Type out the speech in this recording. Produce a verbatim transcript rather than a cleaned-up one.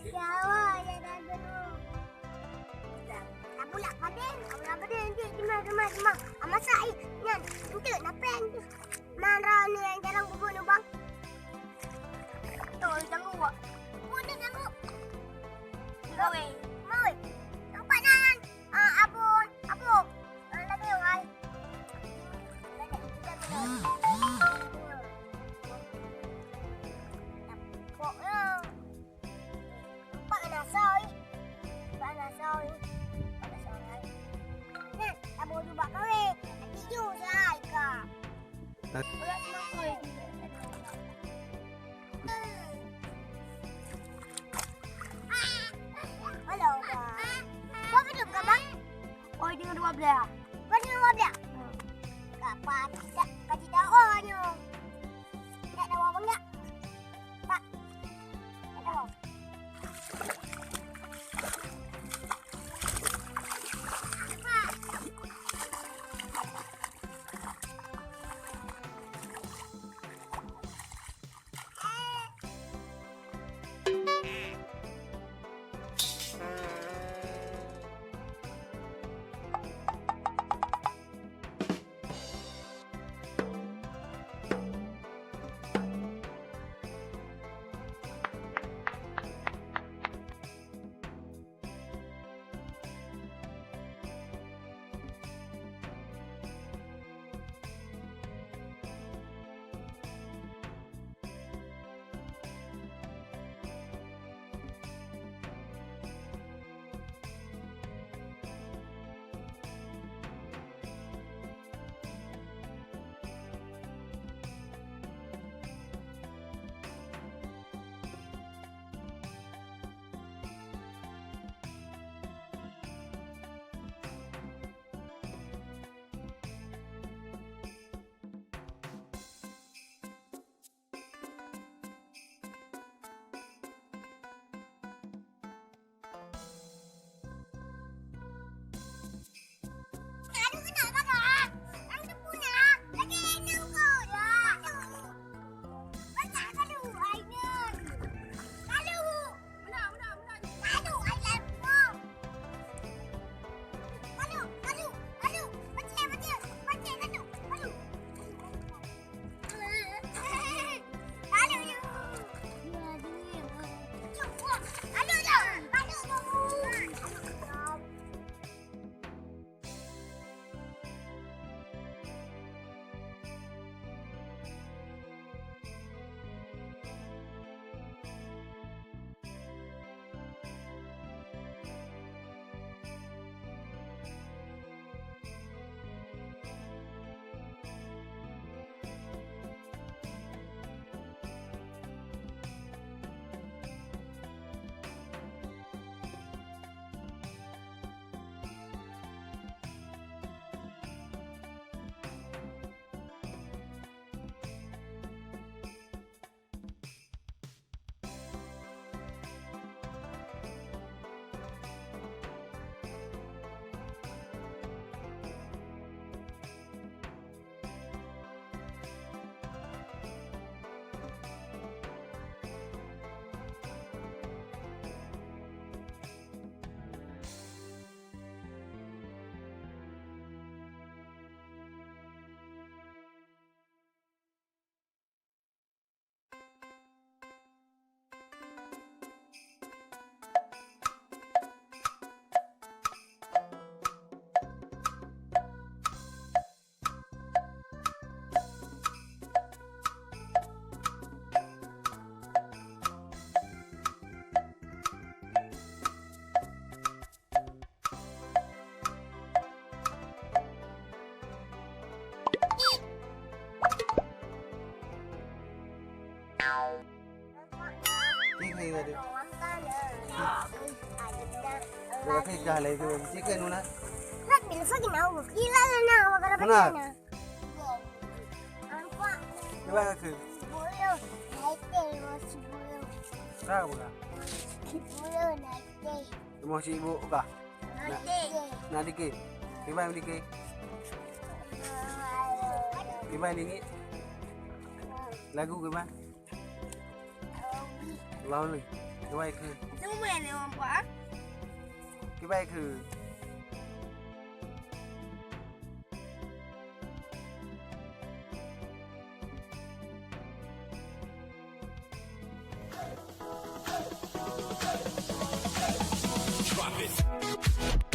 Jawa ya dah gedung. Abu lak paden, abu lak paden nanti cuma cuma cuma. Amasak ai nyan. Entuk napeng tu. Mara ni yang jarang bubuk lubang. Betul, ganggu awak. Pun dia ganggu. Mawe. Mawe. Nampak nyan. Ah, apa? Apa? Ah, lagi orang. Nampak ya. Nampak nasa, ih. Nampak nasa, ih. Nampak nasa, ih. Nah, tak mau jubak kawin. Nanti jus lah, Ika. Berat mak kau itu. Alah, udah. Kau minum ke, Bang? Oh, dengan dua belas. Kau dengan dua belas? Hmm. Kak Pak, kita, kita, oh, nyo. Tak ada uang banyak. Pak, tak ada uang. Kiki tadi. Dua kali dah lah itu. Cik kan Nuna. Nak bila lagi nak? Gila lah nak. Nuna. Kiban kah? Sepuluh. Naik deh, lima sepuluh. Berapa kah? Sepuluh naik deh. Lima sibu kah? Naik deh. Nak dikit. Kiban dikit. Kiban dikit. Lagu kiban. Lawan ni. Kibai keu. Sumai ni orang buat. Kibai keu. Drop it.